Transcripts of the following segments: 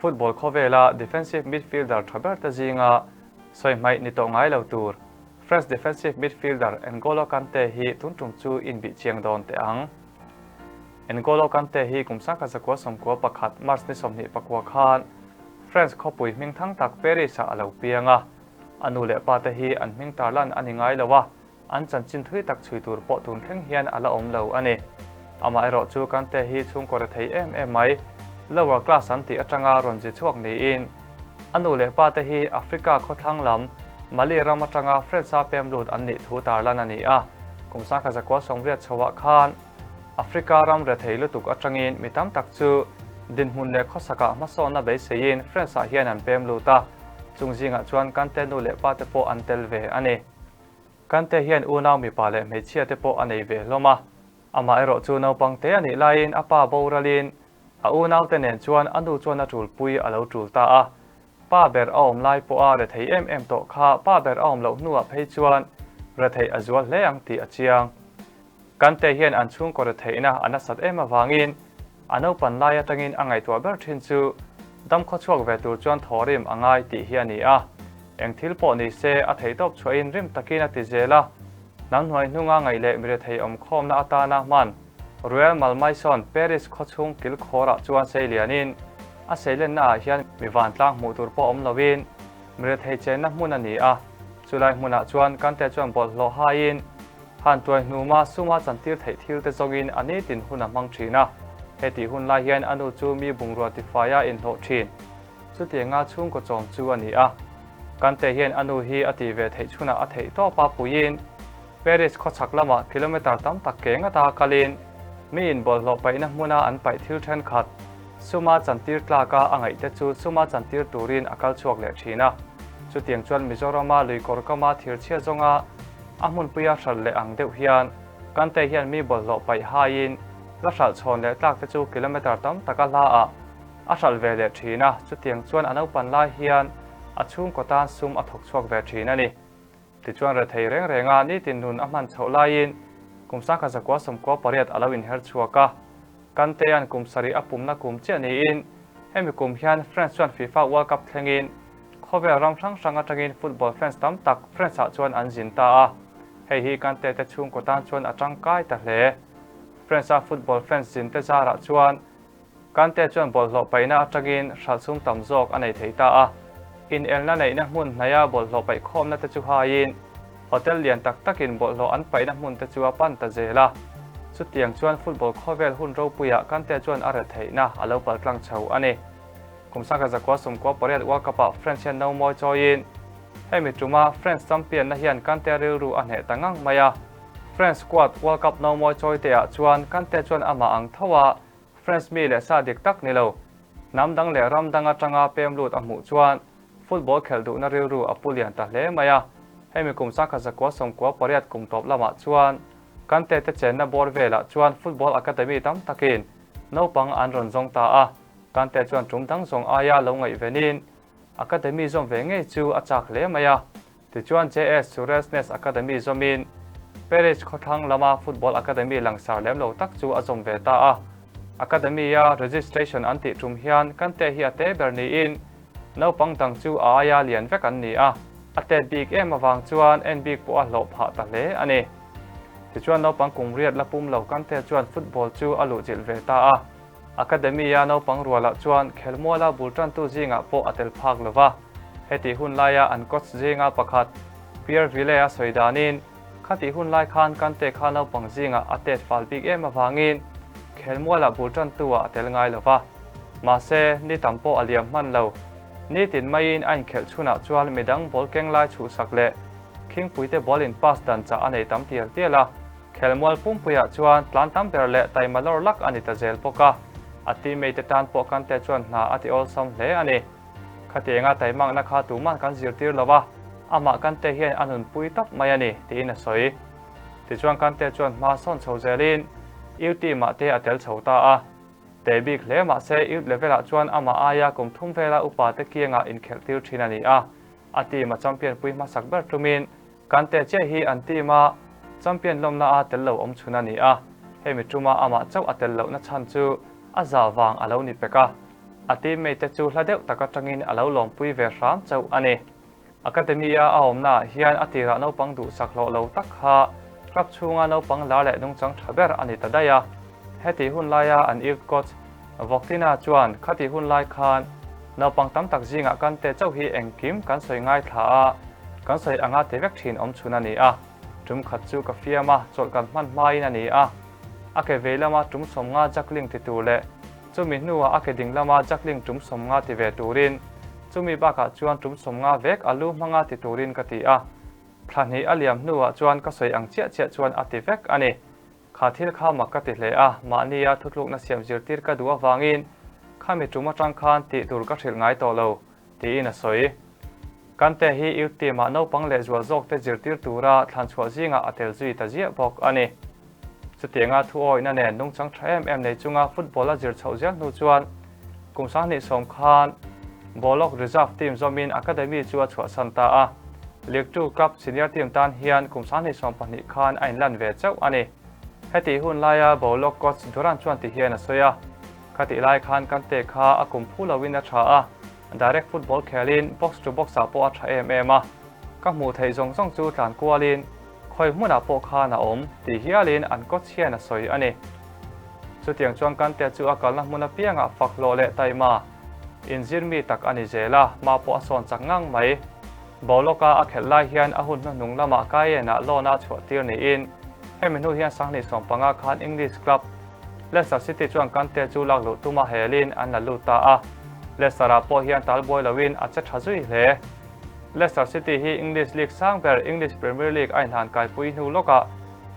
Football khawvela defensive midfielder tha ber te zinga sawi hmaih ni tawh ngai lo tur French defensive midfielder N'Golo Kante hi tun tum chu inbih chiang dawn teh ang. N'Golo Kante hi kum 1991 March ni 24 khan France khawpui hming thang tak Paris-ah a lo piang a. A nu leh pa te hi an hming tarlan a ni ngai lo a, an chanchin thui tak chhui tur pawh tun thleng hian a la awm lo a ni. Amaherawh chu Kante hi chhungkaw rethei em em mai, lower class an tih atanga rawn zi chhuak niin a nu leh pa te hi Africa khawthlang lam Mali ram atanga France-a pem lut an nih thu tarlan a ni a. Kum 1980 chhoah khan Africa ram rethei lutuk atangin mi tam tak chu dinhmun leh khawsakah hmasawnna beiseiin France-ah hian an pem lut a, chung zingah chuan Kante nu leh pa te pawh an tel ve a ni. Kante hian unau mipa leh hmeichhia te pawh a nei ve hlawm a, amah erawh chu naupang te a nih laiin a pa boralin a unaute nen chuan a nu chuan a tulpui a lo tul ta a. Pa ber a awm lai pawha rethei em em tawh kha pa ber a awm loh hnuah phei chuan retheih a zual hle ang tih a chiang. Kante hian an chhungkaw retheihna a nasat em avangin a naupan lai atangin a ngaihtuah ber thin chu dam khawchhuak ve tur chuan thawhrim a ngai tih hi a ni a. Eng thil pawh ni se a theihtawp chhuahin rim takin a ti zel a. Hnam hnuai hnunga ngaih leh mirethei awmkhawmna atana hman Ruel Malmaison Paris khawchhung kilkhawrah chuan sei lianin a seilenna ah hian mi vantlang hmuh tur pawh awm loin mirethei chenna hmun a ni a. Chulai hmunah chuan Kante chuan bawlhhlawh haiin Han tuai hnuma suma chantir theih thil te zawngin a nitin hun a hmang thin a. Hetih hun lai hian a nu chu mi bungrua tifaia inhlawh thin. Chutianga chhungkaw chawm chu a ni a. Kante hian a nu hi a tih ve theih chhunah a theih tawp a puiin Paris khawchhak lamah kilometre tam tak ke ngata kalin mi inbawlhhlawh paihna hmuna an paih thil thenkhat suma chantir tlaka a ngaih te chu suma chantir turin a kal chhuak leh thin a. Chutiang chuan Mizorama luikawr kama thirchhia zawnga A hmunpuia hralh leh ang deuh hian Kante hian mi bawlhhlawh paih haiin la hralh chhawn leh tlak te chu kilometre tam taka hlaah a hralh ve leh thin a, chutiang chuan a naupan lai hian a chhungkaw tan sum a thawk chhuak ve thin a ni. Tichuan rethei reng renga nitin nun a hman chhoh laiin kum 1998 a lo inher chhuak a, Kantea'n kum sarih a pumna kum chiah niin hemi kum hian France chuan FIFA World Cup thlengin Khawvel ram hrang hrang atangin football fans tam tak France-ah chuan an zin ta a, hei hi Kante te chhungkaw tan chuan a tangkai ta hle. France-a football fans zin te zarah chuan Kante chuan bawlhhlawh paihna atangin hralh sum tam zawk a nei thei ta a, inelna neihna hmun hnaia bawlhhlawh paihkhawmna te chu haiin hotel lian tak takin bawlhhlawh an paihna hmun te chu a pan ta zel a. Chutiang chuan football khawvel hun ropuiah Kante chuan a retheihna a lo paltlang chho a ni. Kum 1998 World Cup-ah France hian no mawi chawiin hemi tuma France champion-na hian Kante rilru a hneh ta ngang mai a. France squad World Cup no mawi chawi teah chuan Kante chuan amah ang tho a, France mi leh sa dik tak ni lo, hnam dang leh ram dang atanga pem lut a hmuh chuan football khelh duhna rilru a pu lian ta hle mai a. Hemi kum 1998 kum tawp lamah chuan Kante te chenna bawr velah chuan football academy tam takin naupang an rawn zawng ta a. Kante chuan tum dang zawng aia lo ngaihvenin Academy zawm ve ngei chu a chak hle mai a. Tichuan JS Suresnes Academy zawmin Paris khawthlang lama football academy langsar lem lo tak chu a zawm ve ta a. Academy-a registration an tih tum hian Kante hi a te ber niin naupang dang chu a aia lian vek an ni a. A tet bik em avang chuan en bik pawh a hlawh phah ta hle a ni. Tichuan naupang kum riat la pum lo Kante chuan football chu a luhchilh ve ta a. Academy-a naupang rualah chuan khelmuala bul tantu zingah pawh a tel phak lo va. Hetih hun laia an coach zinga pakhat Pierre Ville-a sawi danin, Khatih hun lai khan Kante kha naupang zingah a tet fal bik em avangin khelmuala bul tantu-ah a tel ngai lo va. Mahse, ni tam pawh a liam hman lo. Nitin maiin a inkhelh chhunah chuan midang ball keng lai chhuhsak leh khingpuite ball in pass dan chah a nei tam tial tial a. Khelmual pumpuiah chuan tlan tam ber leh taima lawr lak a ni ta zel bawk a, a teammate te tan pawh Kante chuan hna a ti awlsam hle a ni. Khatianga taimakna kha tuman kan zirtir lo a, amah Kante hian a nunpui tawp mai a ni, tiin a sawi. Tichuan Kante chuan hma sawn chho zelin U team-ah te a tel chho ta a. Teh bik hle mahse Youth level-ah chuan amah aia kum thum vela upa te kiangah inkhelh tir thin a ni a, a team a champion pui hmasak ber tumin Kante chiah hi an team a champion lawmna a tel lo awm chhun a ni a, hemi tuma amah chauh a tel lohna chhan chu a zah vang a lo ni pek a. A teammate te chu hla deuh tak atangin a lo lawmpui ve hram chauh a ni. Academy-a a awmnaah hian a tirah naupang duhsak hlawh lo tak kha club chhunga naupang lar leh nungchang tha ber a ni ta daih a. Heti hun laia an youth coach Voktina chuan khati hun lai khan naupang tam tak zingah Kante chauh hi engkim kan sawi ngaithla a, kan sawi anga ti vek thin awm chhun a ni a. Tum khat chu ka fiam a, chawlh kan hman hmain a ni a. A ke vei lama tum 50 juggling ti tur leh chumi hnuah a ke ding lama juggling tum 50 ti ve turin, chumi bakah chuan tum 50 vek a lu hmanga ti turin ka ti a. Thla hnih a liam hnuah chuan ka sawi ang chiah chiah chuan a ti vek a ni. Kha thil kha mak ka ti hle a, mahnia thutlukna siam zirtir ka duh avangin khami tum atang khan tih tur ka hrilh ngai tawh lo, tiin a sawi. Kante hi youth team-ah naupang leh zual zawkte zirtir tura thlan chhuah zingah a tel zui ta ziah bawk a ni. Chutianga thu awihna nen nungchang tha em em nei chunga football a zir chhoh zel hnu chuan kum 2010 khan Bolok reserve team zawmin academy chu a chhuahsan ta a. League Two club senior team tan hian kum 2012 khan a inlan ve chauh a ni. Heti hun laia Bolok coach Duran chuan ti hian a sawi a, Khatih lai khan Kante kha a kum phu loin a tha a, direct football khelin box to box ah pawh a tha em em a. Ka hmuh theih zawng zawng chu tlan kualin khawi hmunah pawh khan a awm tih hialin an coach hian a sawi a ni. Chutiang chuan Kante chu a kalna hmun apiangah fak hlawh leh taima inzir mi tak a ni zel a, hma pawh a sawn chak ngang mai. Bolok-a a khelh lai hian a hun hnuhnung lamah Cayenne-ah loan a chhuah tir niin hemi hnu hian 2015 khan English club Leicester City chuan Kante chu lak luh tuma helin an la lut ta a, Leicester-ah pawh hian tal buai loin a che tha zui hle. Leicester City hi English League sang ber English Premier League a inhlan kaipui hnu lawkah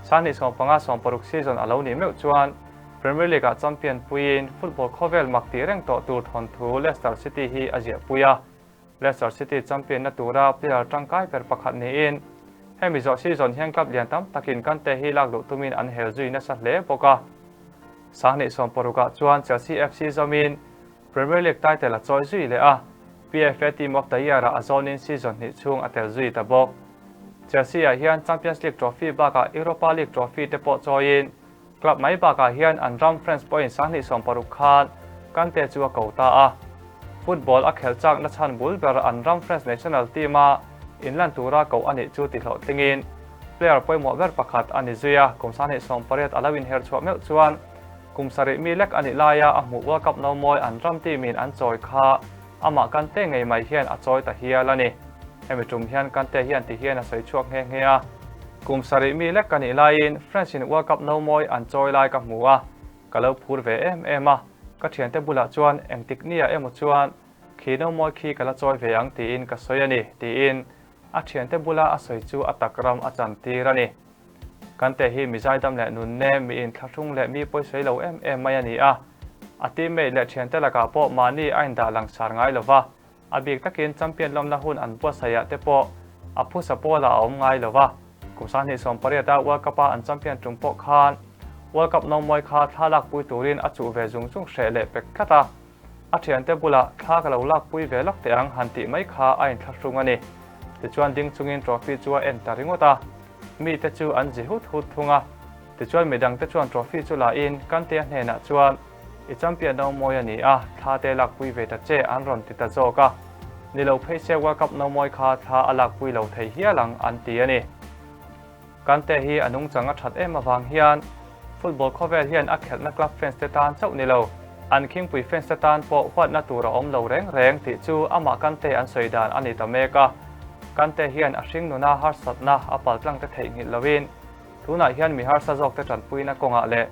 2015 16 season a lo nih meuh chuan Premier League-ah champion puiin football khawvel mak tih reng tawh tur thawnthu Leicester City hi a ziahpui a. Leicester City champion-na tura player tangkai ber pakhat niin hemi zawh season hian club lian tam takin Kante hi lak luh tumin an hel zui nasa hle bawk a. 2016 ah chuan Chelsea FC zawmin Premier League title a chawi zui leh a, PFA Team of the Year-ah a zawnin season hnih chhung a tel zui ta bawk. Chelsea-ah hian Champions League trophy bakah Europa League trophy te pawh chawiin Club mai bakah hian an ram France pawhin 2016 khan Kante chu a ko ta a. Football a khelh chakna chhan bul ber an ram France national team-a inlan tura koh a nih chu ti hlawhtlingin player pawimawh ber pakhat a ni zui a, kum 2018 a lo inher chhuah meuh chuan kum sarih mi lek a nih laia a hmuh World Cup nomawi an ram team-in an chawi kha amah Kante ngei mai hian a chawi ta hial a ni. Hemi tum hian Kante hian ti hian a sawi chhuak nghe nghe a. Kum sarih mi lek ka nih laiin French in World Cup nomawi an chawi lai ka hmu a, ka lo phur ve em em a, ka thiante bulah chuan engtik nia emaw chuan khi nomawi khi ka la chawi ve ang tiin ka sawi a ni, tiin a thiante bula a sawi chu a tak ram a chan tir a ni. Kante hi mi zaidam leh nunne, mi inthlahrung leh mi pawisawi lo em em mai a ni a, a teammate leh thiante lakah pawh mahni a indah langsar ngai lova, A bik takin champion lawmna hun an buatsaihah te pawh a phusa pawlah a awm ngai lo va. Kum 2018 a World Cup-a an champion tum pawh khan World Cup nomawi kha thla lakpui turin a chuh ve zung zung hreh leh pek tlat a. A thiante bulah thla ka lo lakpui ve lawk teh ang han tih mai kha a inthlahrung a ni. Tichuan ding chungin trophy chu a en ta ringawt a. Mite chu an zi hut hut thung a. Tichuan midangte chuan trophy chu la in Kante-a hnenah chuan, I champion no mawi a ni a, thla te lakpui ve ta che an rawn ti ta zawk a. Ni lo phei se World Cup no mawi kha thla a lakpui lo thei hial ang an ti a ni. Kante hi a nungchang a that em avang hian football khawvel hian a khelhna club fans te tan chauh ni lo, an khingpui fans te tan pawh huatna tur a awm lo reng reng tih chu amah Kante an sawi dan a ni ta mek a. Kante hian a hring nuna harsatna a paltlang te theihnghilh loin Tunah hian mi harsa zawkte tanpuina kawngah leh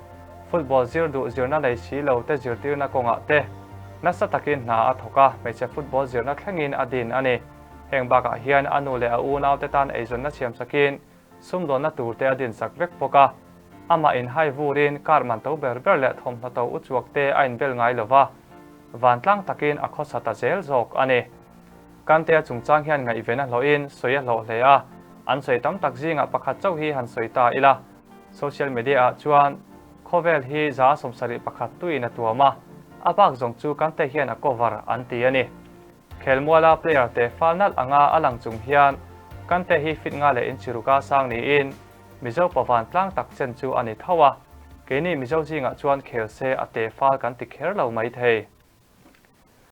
football zir duh zirna nei si lo te zirtirna kawngah te nasa takin hna a thawk a, hmeichhe football zirna thlengin a din a ni. Heng bakah hian a nu leh a unaute tan eizawnna siamsakin sumdawnna turte a dinsak vek bawk a. Amah inhai vurin car man to ber ber leh thawmhnaw to uchuak te a inbel ngai lo va, vantlang takin a khawsa ta zel zawk a ni. Kantea chungchang hian ngaihven a hlawhin sawi a hlawh hle a, an sawi tam tak zingah pakhat chauh hi han sawi ta ila. Social media ah chuan khawvel hi 71 tuin a tuam a, a bak zawng chu Kante hian a cover an ti a ni. Khelmuala player te fal nalh anga a lang chung hian Kante hi fit nga leh inchiruka sang niin Mizo pavan tlang tak chen chu a ni tho a, keini Mizo zingah chuan khel se a te fal kan ti kher lo mai thei.